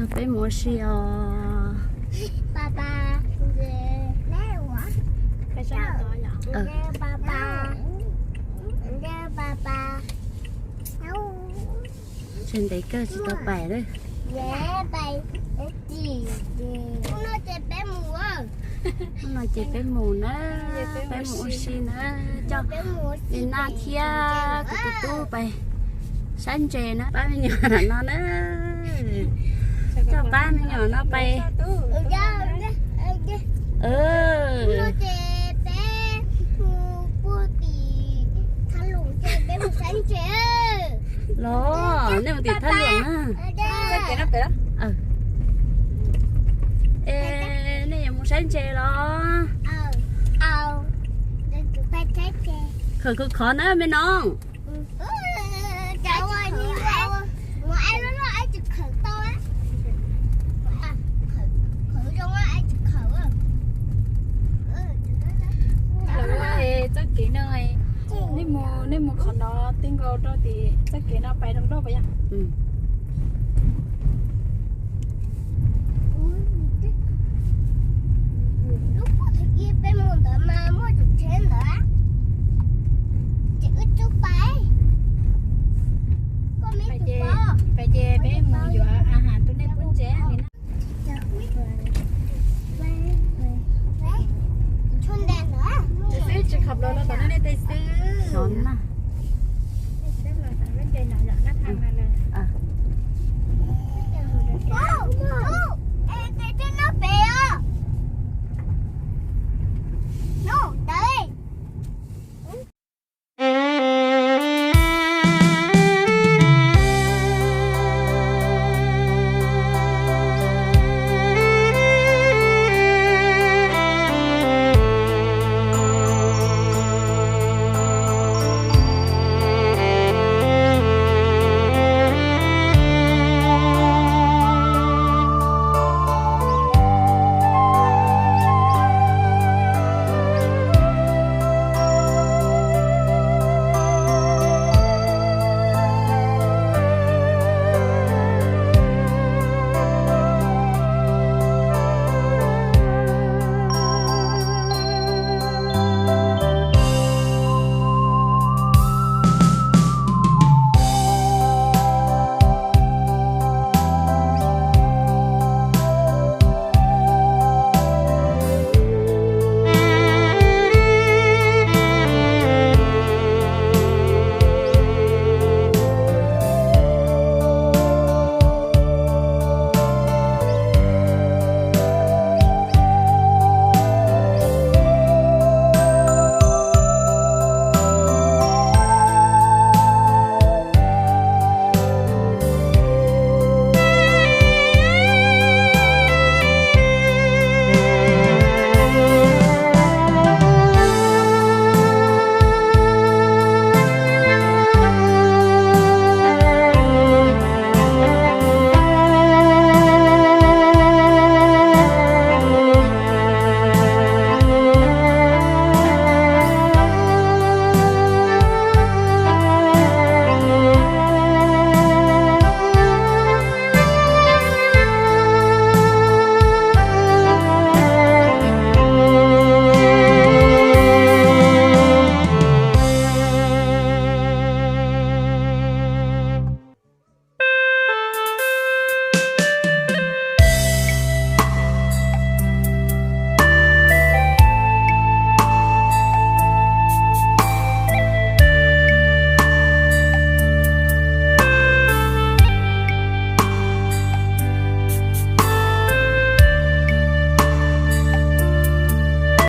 Peb mus ua si os. Tseem ntev kawg tsis tau pais lawm. Hnub no ces peb mus na, peb mus ua si na, coj Li Naj thiab kuv tus tub pais saib ntses na, pab me nyuam no na, coj pab me nyuam no pais. Los nej mus tim thaj luam na. Es nej yuav mus saib ntses los? Khawm khov khov na me no. Txoj kev no, nej mus, nej mus qhov no ti nkaus rau tim txoj kev no pais rau nroj puas yog? Pais ces peb mus yuav a has rau nej pub ntses li na. Xwb tsis khov los no tom nej tej xwb.